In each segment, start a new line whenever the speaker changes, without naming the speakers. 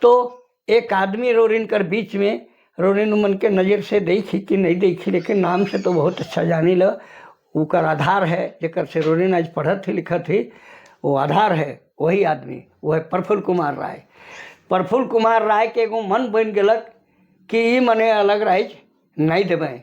तो एक आदमी रोरिन कर बीच में, रोरिन मन के नज़र से देखी कि नहीं देखी, लेकिन नाम से तो बहुत अच्छा जानी ल। उकर आधार है जेकर से रोरिन आज पढ़त ही लिखत ही, वो आधार है वही आदमी, वो है प्रफुल्ल कुमार राय। प्रफुल्ल कुमार राय के एगो मन बन गलक कि ई मने अलग राज्य नहीं देवें।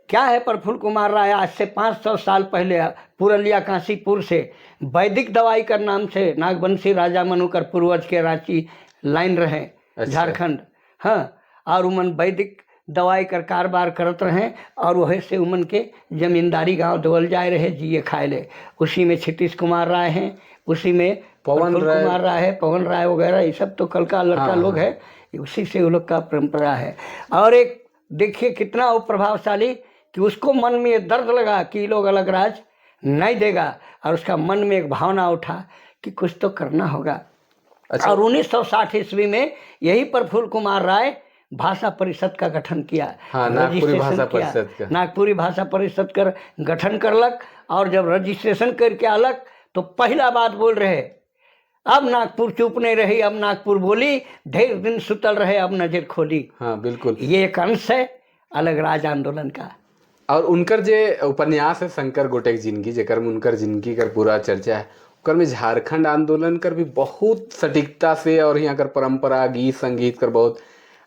क्या है, प्रफुल्ल कुमार राय आज से 500 साल पहले पुरलिया काशीपुर से वैदिक दवाई कर नाम से नागवंशी राजा मनु कर पूर्वज के रांची लाइन रहे।
अच्छा।
झारखंड, हाँ, और उमन वैदिक दवाई कर कारोबार करत रहे और वही से उमन के जमींदारी गांव देवल जाए रहे जिए खाए ले। उसी में क्षितिश कुमार राय हैं, उसी में
पवन
प्रफुल्ल
राय।
कुमार राय है, पवन राय वगैरह, ये सब तो कल का लड़का लोग है, उसी से वो लोग का परंपरा है। और एक देखिए कितना वो प्रभावशाली कि उसको मन में ये दर्द लगा कि ये लोग अलग राज नहीं देगा, और उसका मन में एक भावना उठा कि कुछ तो करना होगा। और 1960 ईस्वी में यही प्रफुल्ल कुमार राय भाषा परिषद का गठन किया।
हाँ, नागपुरी
रजिस्ट्रेशन
भाषा
किया।
परिषद का।
नागपुरी भाषा परिषद कर गठन करलक और जब रजिस्ट्रेशन करके आलक तो पहला बात बोल रहे, अब नागपुर चुप नहीं रही, अब नागपुर बोली, ढेर दिन सुतल रहे अब नजर खोली।
हाँ, बिल्कुल।
ये एक अंश है अलग राज आंदोलन का।
और उनकर जे उपन्यास है शंकर गोटेक जिंदगी, जेकर में उनकर जिंदगी कर पूरा चर्चा है, ओकर में झारखंड आंदोलन कर भी बहुत सटीकता से और यहाँ कर परंपरा गीत संगीत कर बहुत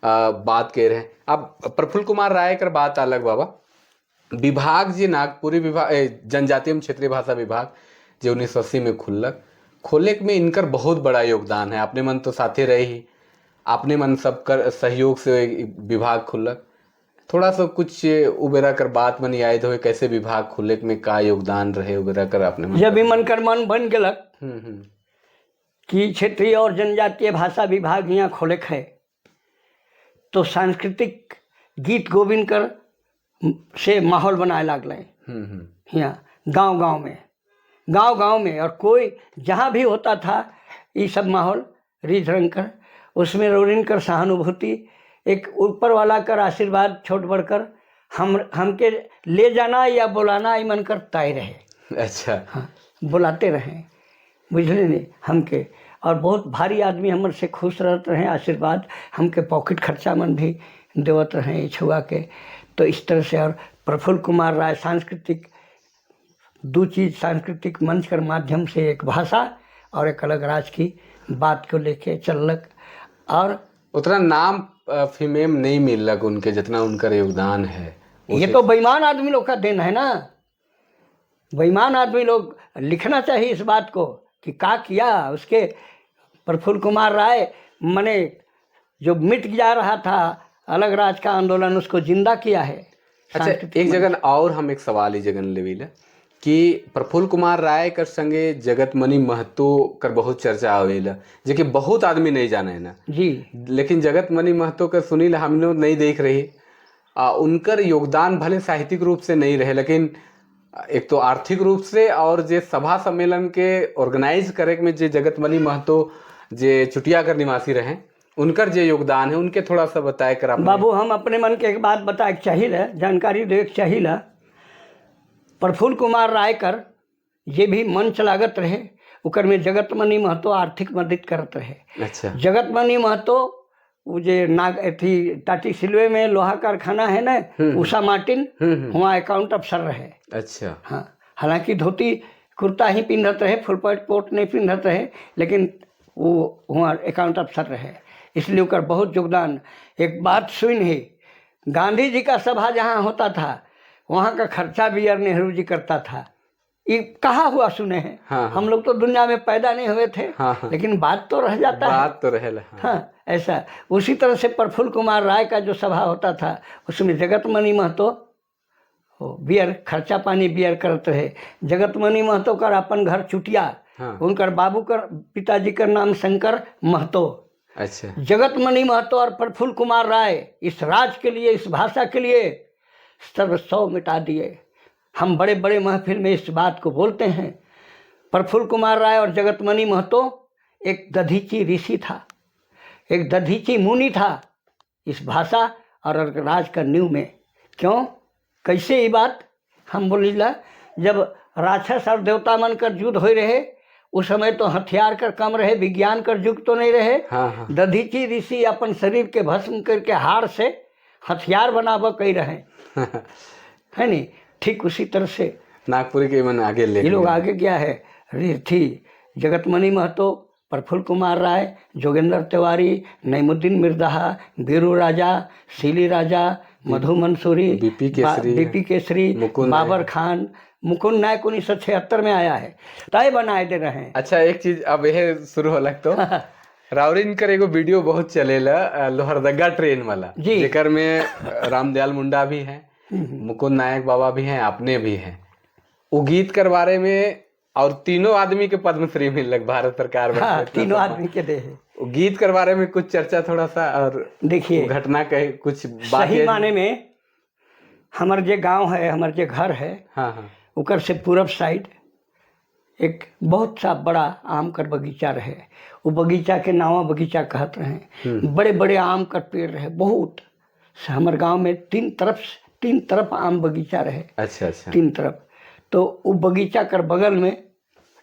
बात कह रहे हैं। अब प्रफुल्ल कुमार राय कर बात अलग बाबा, विभाग जे नागपुरी विभाग, जनजातीय एवं क्षेत्रीय भाषा विभाग जे 1980 में खुललक, खोले में इनकर बहुत बड़ा योगदान है। अपने मन तो साथे रहे ही, अपने मन सबकर सहयोग से विभाग खुललक। थोड़ा सा कुछ उबेरा कर बात मन याद होए, कैसे विभाग खुले में का योगदान रहे उबेरा कर अपने मन।
जब मन कर मन बन गलक
हम्म हम्म
कि क्षेत्रीय और जनजातीय भाषा विभाग यहाँ खोले है, तो सांस्कृतिक गीत गोविंद कर से माहौल बनाए लागल
हम्म हम्म
यहाँ गांव गांव में, गांव गांव में, और कोई जहाँ भी होता था ये सब माहौल रीझ रंग कर, उसमें रोरिन कर सहानुभूति, एक ऊपर वाला कर आशीर्वाद छोट बढ़कर हम हमके ले जाना या बुलाना ये मन कर तय रहे। हाँ, बुलाते रहे, बुझले नहीं हमके, और बहुत भारी आदमी हमर से खुश रहते रहे, आशीर्वाद हमके पॉकेट खर्चा मन भी देवत रहे छुआ के। तो इस तरह से। और प्रफुल्ल कुमार राय सांस्कृतिक दो चीज़ सांस्कृतिक मंच कर माध्यम से एक भाषा और एक अलग राज्य की बात को लेके चलक और
उतना नाम फीमेम नहीं मिललक उनके जितना उनका योगदान है।
ये तो बेईमान आदमी लोग का then है ना। बेईमान आदमी लोग लिखना चाहिए इस बात को कि का किया उसके प्रफुल्ल कुमार राय मने जो मिट जा रहा था अलग राज्य का आंदोलन, उसको जिंदा किया है।
अच्छा,
सांस्कृतिक
एक जगन और हम एक सवाल ही जगन लेवी कि प्रफुल्ल कुमार राय कर संगे जगतमणि महतो कर बहुत चर्चा आवेला, जे कि बहुत आदमी नहीं जाने है ना।
जी।
लेकिन जगतमणि महतो का सुनील हम लोग नहीं देख रही। उनकर योगदान भले साहित्यिक रूप से नहीं रहे, लेकिन एक तो आर्थिक रूप से और जे सभा सम्मेलन के ऑर्गेनाइज करे में जे जगतमणि महतो जे चुटिया कर निवासी रहे, उनकर जे योगदान है उनके थोड़ा सा बताए कर आपने।
बाबू, हम अपने मन के एक बात बताए के चाहिए, जानकारी दे के चाहिए। प्रफुल्ल कुमार राय कर ये भी मंच लागत रहे, ओकर में जगतमणि महतो आर्थिक मदद करत रहे। जगतमणि महतो वो जे नाग अथी टाटी सिलवे में लोहा कारखाना है ना, उषा मार्टिन, वहाँ अकाउंट अफसर रहे। हाँ, हालांकि धोती कुर्ता ही पिन्हत रहे, फुल पैंट कोट नहीं पिन्हत रहे, लेकिन वो वहाँ अकाउंट अफसर रहे, इसलिए ओकर बहुत योगदान। एक बात सुन ही, गांधी जी का सभा जहाँ होता था वहाँ का खर्चा भी यार नेहरू जी करता था। ये कहा हुआ सुने हैं।
हाँ, हाँ।
हम लोग तो दुनिया में पैदा नहीं हुए थे,
हाँ, हाँ।
लेकिन बात तो रह जाता है।
बात तो रहेला, हाँ।
हाँ, ऐसा उसी तरह से प्रफुल्ल कुमार राय का जो सभा होता था उसमें जगतमणि महतो वो बियर खर्चा पानी बियर करते रहे। जगतमणि महतो कर अपन घर चुटिया, उनकर बाबू कर पिताजी का नाम शंकर महतो। जगतमणि महतो और प्रफुल्ल कुमार राय इस राज के लिए, इस भाषा के लिए सर्वस्व मिटा दिए। हम बड़े बड़े महफिल में इस बात को बोलते हैं। प्रफुल्ल कुमार राय और जगतमणि महतो एक दधीची ऋषि था, एक दधीची मुनि था इस भाषा और राज का नींव में। क्यों, कैसे ये बात हम बोलीला, जब राक्षस और देवता मन कर युद्ध हो रहे, उस समय तो हथियार कर कम रहे, विज्ञान कर युग तो नहीं रहे।
हाँ हाँ
दधीची ऋषि अपन शरीर के भस्म करके हाड़ से हथियार बनाव कही रहे है नहीं। ठीक उसी तरह से
नागपुरी के मन आगे ले
ये लोग
गए।
आगे क्या है थी जगतमणि महतो, प्रफुल्ल कुमार राय, जोगेंद्र तिवारी, नईमुद्दीन मिर्दाहा, बीरू राजा, सीली राजा, मधु मंसूरी,
बीपी केसरी,
बीपी केसरी,
मुकुंद
बाबर खान, मुकुंद नायक 1976 में आया है, तय बनाए दे रहे हैं।
अच्छा एक चीज अब यह शुरू होलक तो रावरिन कर एगो वीडियो बहुत चलेला लोहरदगा ट्रेन वाला,
जी।
जेकर में रामदयाल मुंडा भी हैं, मुकुंद नायक बाबा भी हैं, आपने भी हैं। वो गीत कर बारे में और तीनों आदमी के पद्मश्री मिलक भारत सरकार में।
हाँ, तीनों आदमी के दे है।
वो गीत कर बारे में कुछ चर्चा थोड़ा सा और
देखिए
घटना के कुछ बात
सही माने में हमर जे गांव है, हमर जे घर है,
हाँ हाँ
उकर से पूरब साइड एक बहुत सा बड़ा आम कर बगीचा रहे। वो बगीचा के नावा बगीचा कहत रहे। बड़े बड़े आम कर पेड़ रहे बहुत। हमर गांव में तीन तरफ आम बगीचा रहे।
अच्छा अच्छा।
तीन तरफ। तो वो बगीचा कर बगल में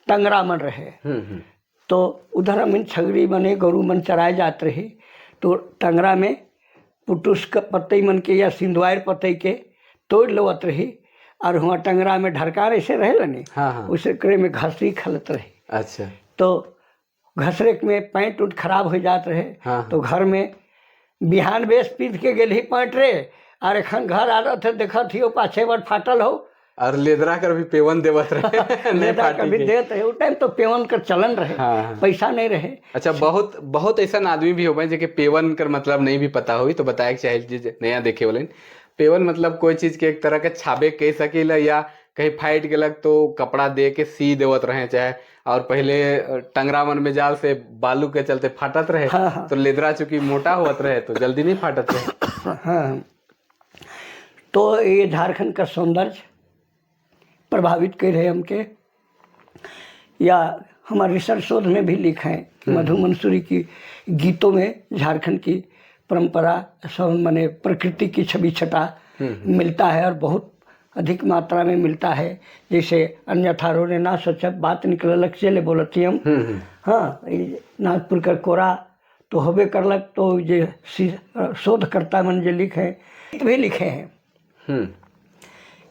टंगरा मन रहे। तो उधर हम छगरी बने गरु मन चराए जात रहे। तो टंगरा में पुटुस के पतई मन के या सिंधुआर पतई के तोड़ लेवत रही और वहाँ टंगरा में ढरकार ऐसे रहे नी,
हाँ हाँ
उसे करे में घसरी खलत रहे।
अच्छा।
तो घसरे में पैंट उंट खराब हो जात रहे।
हाँ।
तो घर में बिहान बेस पीट के गेली पैंट रे और एखन घर आ रहे थे देखत ही पाछे बड़ फाटल हो
और लेदरा कर भी पेवन देवत रहे नहीं
लेदरा
फाटी
कभी
के।
देत रहे। उस टाइम तो पेवन कर चलन रहे।
हाँ, हाँ।
पैसा नहीं रहे।
अच्छा बहुत बहुत ऐसा आदमी भी हो जेके पेवन कर मतलब नहीं भी पता हुई तो बताए के चाहे जे नया देखे वाले। पेवन मतलब कोई चीज के एक तरह के छाबे कह सकीला या कहीं फाइट गेलक तो कपड़ा दे के सी देवत रहे चाहे। और पहले टंगरा मन में जाल से बालू के चलते फाटत रहे।
हाँ, हाँ।
तो लेदरा चूंकि मोटा होत रहे तो जल्दी नहीं फाटत रहे।
हाँ, तो ये झारखंड का सौंदर्य प्रभावित कर रहे हमके। या हमारे रिसर्च शोध में भी लिखे हैं कि मधु मंसूरी की गीतों में झारखंड की परंपरा सब माने प्रकृति की छवि छटा मिलता है और बहुत अधिक मात्रा में मिलता है। जैसे अन्यथा रोने ना सोचब बात निकलक चले बोलती हम। हाँ, ई नागपुर का कोरा तो होबे करलक। तो जे शोधकर्ता मन जे लिखे भी लिखे हैं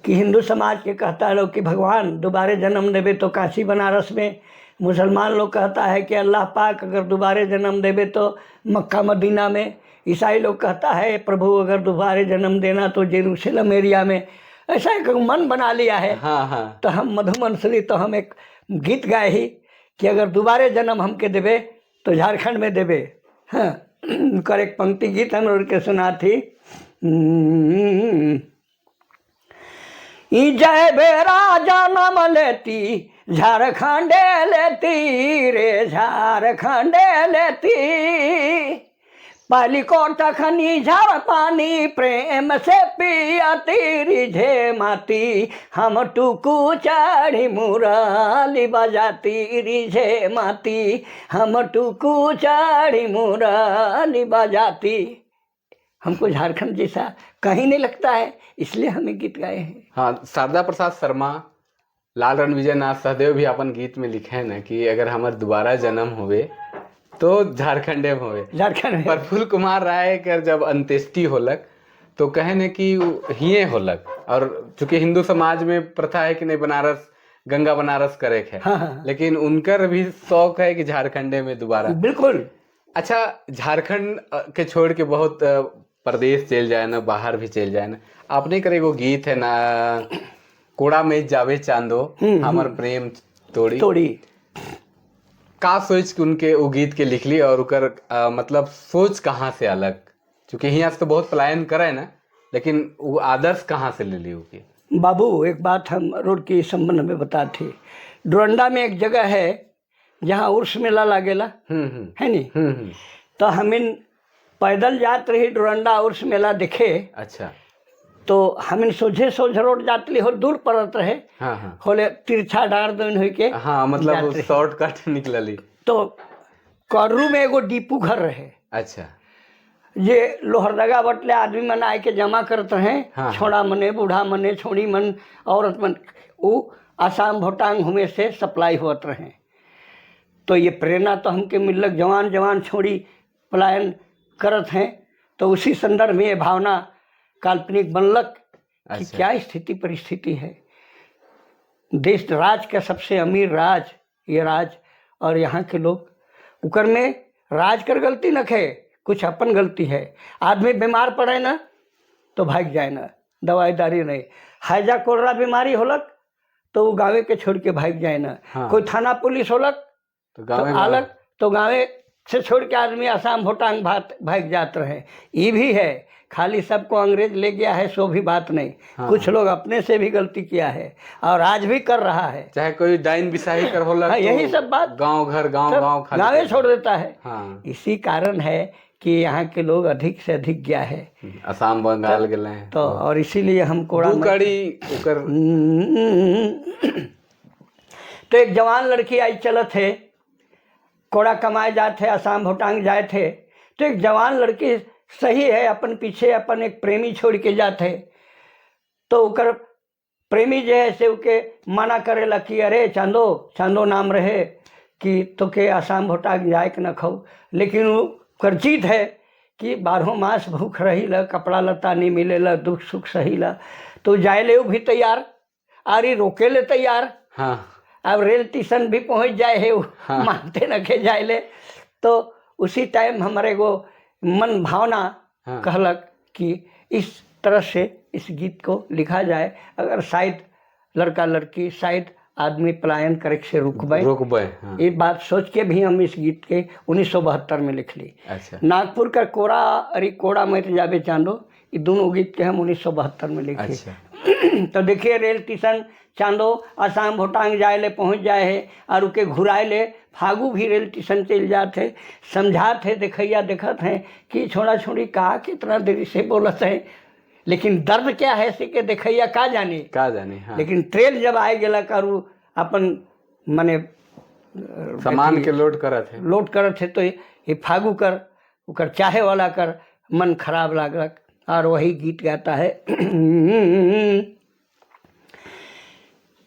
कि हिंदू समाज के कहता है लोग कि भगवान दोबारे जन्म देवे तो काशी बनारस में, मुसलमान लोग कहता है कि अल्लाह पाक अगर दोबारे जन्म देवे तो मक्का मदीना में, ईसाई लोग कहता है प्रभु अगर दोबारे जन्म देना तो जेरूसलम एरिया में। ऐसा एक मन बना लिया है।
हाँ हाँ।
तो हम मधु मंसूरी तो हम एक गीत गाए ही कि अगर दोबारे जन्म हमके देवे तो झारखंड में देवे। हाँ, उनकर एक पंक्ति गीत हम लोग के सुना थी। ई जय बेरा जन्म लेती झारखंडे लेती रे झारखंडे लेती, पाली को तखनी झार पानी प्रेम से पियाती रिझे माती, हम टुकु चढ़ी मुरली बजाती रिझे माती, हम टुकु चढ़ी मुरली बजाती। हमको झारखंड जैसा कहीं नहीं लगता है, इसलिए हमें गीत गाए हैं।
हाँ, शारदा प्रसाद शर्मा, लाल रणविजय नाथ सहदेव भी अपन गीत में लिखे हैं ना कि अगर हमार दोबारा जन्म होवे तो झारखंडे में होवे।
झारखंड में।
प्रफुल्ल कुमार राय कर जब अंत्येष्टि होलक तो कहे न कि हिये होलक। और चूंकि हिंदू समाज में प्रथा है कि नहीं बनारस गंगा बनारस करे है।
हाँ, हाँ।
लेकिन उनकर भी शौक है कि झारखंडे में दोबारा।
बिल्कुल।
अच्छा, झारखंड के छोड़ के बहुत प्रदेश चल जाए ना, बाहर भी चल जाए ना। आपने करे वो गीत है ना, कोड़ा में जावे चांदो हमर प्रेम तोड़ी
तोड़ी।
का सोच के उनके वो गीत के लिख ली और उकर मतलब सोच कहाँ से अलग, चूंकि यहाँ से तो बहुत पलायन करे ना, लेकिन वो आदर्श कहाँ से ले ली उनकी?
बाबू एक बात हम रोड के संबंध में बताते। डोरंडा में एक जगह है जहाँ उर्स मेला लागेला है नी, तो हमिन पैदल जात रही डोरंडा उर्स मेला देखे।
अच्छा।
तो हमिन सोझे सोझे रोड जातली हो, दूर पड़त रहे।
हाँ हाँ।
होले तिरछा डार दिन होई के।
हाँ, मतलब शॉर्टकट निकलली।
तो करू में एगो डीपू घर रहे।
अच्छा।
ये लोहरदगा बटले आदमी मन आए के जमा करते हैं।
हाँ।
छोड़ा मने बूढ़ा मने छोड़ी मन औरत मन, वो आसाम भोटांग हुए से सप्लाई होत रहे। तो ये प्रेरणा तो हमके मिलक, जवान जवान छोड़ी पलायन करत हैं, तो उसी संदर्भ में ये भावना काल्पनिक बनलक कि क्या स्थिति परिस्थिति है। देश राज का सबसे अमीर राज ये राज, और यहाँ के लोग, उकर में राज कर गलती न खे, कुछ अपन गलती है। आदमी बीमार पड़े ना तो भाग जाए ना, दवाई दारी नहीं। हैजा कोलरा बीमारी होलक तो वो गाँवे के छोड़ के भाग जाए ना। कोई थाना पुलिस होलक
तो
तो
गाँव
अलग तो गाँवे से छोड़ के आदमी आसाम भूटान भाग भाग जाते रहे। ये भी है, खाली सबको अंग्रेज ले गया है सो भी बात नहीं। कुछ लोग अपने से भी गलती किया है और आज भी कर रहा है।
चाहे कोई डाइन बिसाही कर होला।
हाँ,
तो
यही सब बात।
गांव घर गांव
सब
गांव खाली
गाँवे
कर।
छोड़ देता है। इसी कारण है कि यहाँ के लोग अधिक से अधिक गया है।
असम बंगाल गेले हैं।
तो और इसीलिए हम कोड़ा
दू कड़ी ओकर।
तो एक जवान लड़की आई चलत है, कोड़ा कमाए जाते थे, असम भूटान जाए थे, तो एक जवान लड़की सही है, अपन पीछे अपन एक प्रेमी छोड़ के जाते, तो ओकर प्रेमी जो है से ओके मना करेला कि अरे चांदो, चांदो नाम रहे, कि तोके असम भूटान जाए के न खौ। लेकिन वो ओकर जिद है कि बारहों मास भूख रही ला, कपड़ा लत्ता नहीं मिलेला, दुख सुख सही ला, तो जाए ले भी तैयार आरी रोके ले तैयार। अब रेल स्टेशन भी पहुंच जाए है वो। मानते न के जाए ले। तो उसी टाइम हमारे को मन भावना कहलक कि इस तरह से इस गीत को लिखा जाए, अगर शायद लड़का लड़की, शायद आदमी पलायन करे से रुकबे।
रोकबे, हाँ।
ये बात सोच के भी हम इस गीत के 1972 में लिख ली। नागपुर का कोरा, अरे कोड़ा मत जाबे चांदो, ये दोनों गीत के हम 1972 में लिखे। तो देखिए, रेल स्टेशन चांदो आसाम भूटान जाए ले पहुँच जाए है और उके घुराए ले फागू भी रेल स्टेशन चल जाते है, समझात है, देखैया देखत हैं कि छोड़ा छोड़ी का कितना देरी से बोलत है, लेकिन दर्द क्या है से के देखैया का जानी।
का जाने, हाँ।
लेकिन ट्रेन जब आए गेला करू अपन मने
सामान के लोड करत है।
लोड करत है, तो ये फागू कर ओकर चाहे वाला कर मन खराब लागलक और वही गीत गाता है,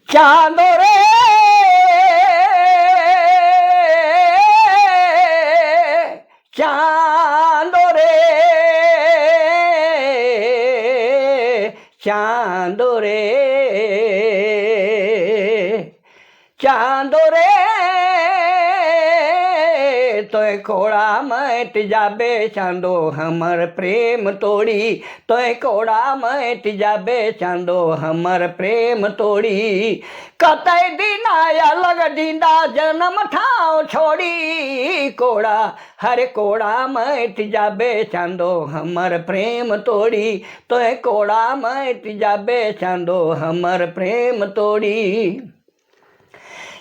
चांदो रे चांदो रे चांदो रे चांदो रे, तोय कोड़ा मत जाबे चांदो हमर प्रेम तोड़ी, तोय कोड़ा मत जाबे चांदो हमर प्रेम तोड़ी, कतई दिन अलग दिंदा जन्म ठाव छोड़ी, कोड़ा हर कोड़ा मत जाबे चांदो हमर प्रेम तोड़ी, तोय कोड़ा मत जाबे चांदो हमर प्रेम तोड़ी,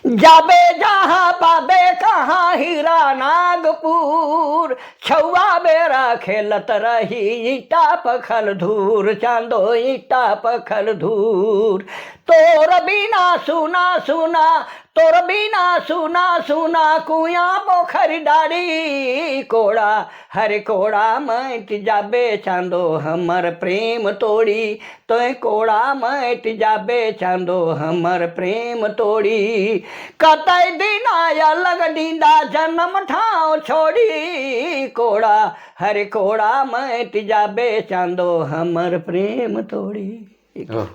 जाबे जहाँ पाबे कहाँ हीरा नागपुर, छुआ बेरा खेलत रही ईटा पखल धूर, चांदो ईटा पखल धूर, तोर बिना सुना सुना, तोर बिना सुना सुना कुया पोखर डाड़ी, कोड़ा हर कोड़ा मत जाबे चांदो हमर प्रेम तोड़ी, तोय कोड़ा मत जाबे चांदो हमर प्रेम तोड़ी, कतई दिन अलग दींदा जन्म ठाव छोड़ी, कोड़ा हर कोड़ा मत जाबे चांदो हमर प्रेम तोड़ी।
ओह।